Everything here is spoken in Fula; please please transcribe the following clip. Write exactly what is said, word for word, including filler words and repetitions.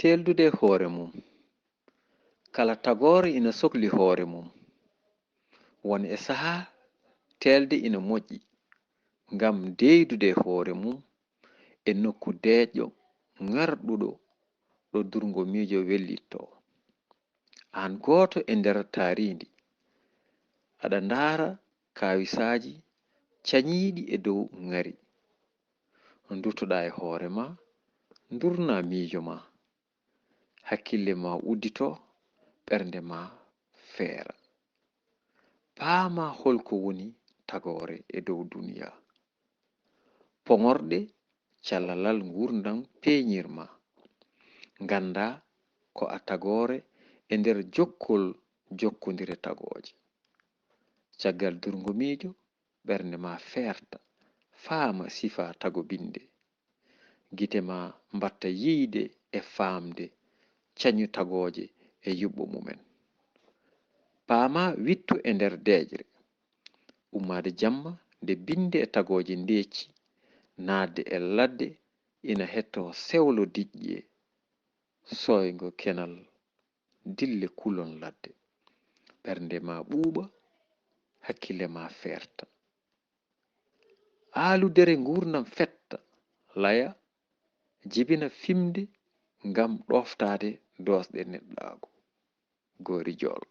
Teeldude hoore mum. Kala tagoore ina sokli hoore mum. Won e sahaa, teelde ina moƴƴi ngam deeydude hoore mum e nokku deeƴɗo ŋarɗuɗo ɗo durngo miijo wellittoo. Aan gooto e nder taariindi, aɗa ndaara kaawisaaji cañiiɗi e dow ŋari. Ndutoɗaa e hoore ma, ndurnaa miijo ma. Hakkille ma uddito, ɓernde ma feera. Paama hol ko woni tagoore e dow duniya. Poŋorɗe callalal nguurndam peeñir ma. Ngannda ko a tagoore e nder jokkol jokkondire tagooje. Caggal durngo miijo, ɓernde ma feerta, faama sifa tagobinde. Gite ma mbaɗta yiyde e faamde cañu tagooje e yuɓɓo mumen. Paama wittu e nder deeƴre. Ummaade jamma nde binnde e tagooje ndeecci, naatde e ladde ina hettoo sewlo diƴƴe, sooyngo kenal, dille kulon ladde. Ɓernde ma ɓuuɓa, hakkille ma feerta. Aaludere nguurndam fetta, laya, jibina fimde ngam ɗooftaade doosɗe neɗɗaagu. Goori jool.